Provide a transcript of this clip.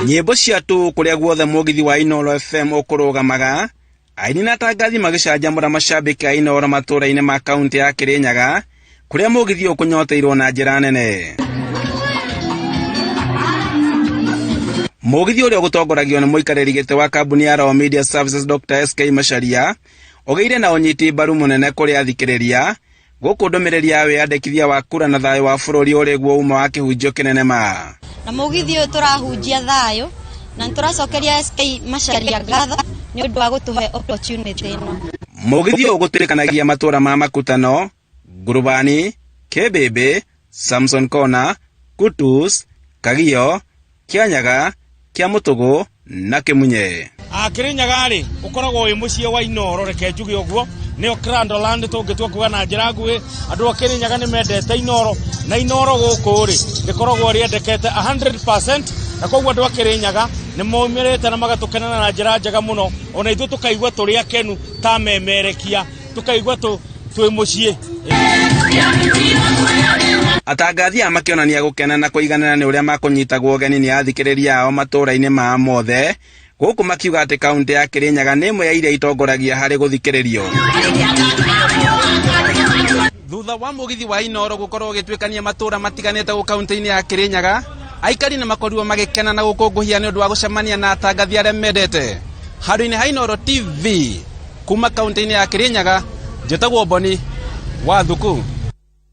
Nyĩmbo cia tu kũrĩa guothe mũgithi wa Inooro FM ũkũrũgamaga, aini na atangathi magĩcanjamũra macambĩki a Inooro matũũra-inĩ ma kaunti ya Kĩrĩnyaga, kũrĩa mũgithi ũkũnyoteirwo na njĩra nene. Mũgithi ũrĩa ũgũtongoragio nĩ mũikarĩri gĩtĩ wa kambuni ya Royal Media Services Dr. SK Macharia, ũgĩire na ũnyiti mbaru mũnene kũrĩ athikĩrĩria, gũkũ ndũmĩrĩri ya wĩyandĩkithia wa kura na thayũ wa bũrũri ũrĩ guo uma wa kĩhunjio kĩnene ma. Na mũgithi ũyũ tũrahunjia thayũ na nĩtũracokeria SK Macharia ngatho nĩ ũndũ wa gũtũhe opportunity ĩno. Mũgithi ũyũ ũgũtuĩkanagia matũũra ma Makutano, Ngurubani, Kĩmbĩmbĩ, Samson Corner, Kutus, Kagio, Kĩanyaga, Kĩamũtũgũ na Kĩmunye. Kĩrĩnyaga rĩ ũkoragwo wĩ mũciĩ wa Inooro, reke njuge ũguo, nĩyo Cradleland tũngĩtua kuga na njĩra nguhĩ. Andũ a Kĩrĩnyaga nĩ mendete Inooro na Inooro gũkũ rĩ rĩkoragwo rĩendekete 100%, na koguo andũ a Kĩrĩnyaga nĩ maumĩrĩte na magatũkenera na njĩra njega mũno, ona ithuĩ tũkaigua tũrĩ akenu ta memerekia, tũkaigua twĩ mũciĩ. Atangathi aya makĩonania gũkena na kũiganĩra nĩ ũrĩa makũnyitagwo ũgeni nĩ athikĩrĩria ao matũũra-inĩ mao mothe, gũkũ makiuga atĩ kaunti ya Kĩrĩnyaga nĩ ĩmwe ya iria itongoragia harĩ gũthikĩrĩrio. Thutha wa mũgithi wa Inooro gũkorwo ũgĩtuĩkania matũũra matiganĩte gũkũ kaunti-inĩ ya Kĩrĩnyaga, aikari nĩ makorirwo magĩkena na gũkũngũhia nĩ ũndũ wa gũcemania na atangathi arĩa mendete. Handũ-inĩ ha Inooro TV, kuma kaunti-inĩ ya Kĩrĩnyaga, njĩtagwo Boni wa Thuku.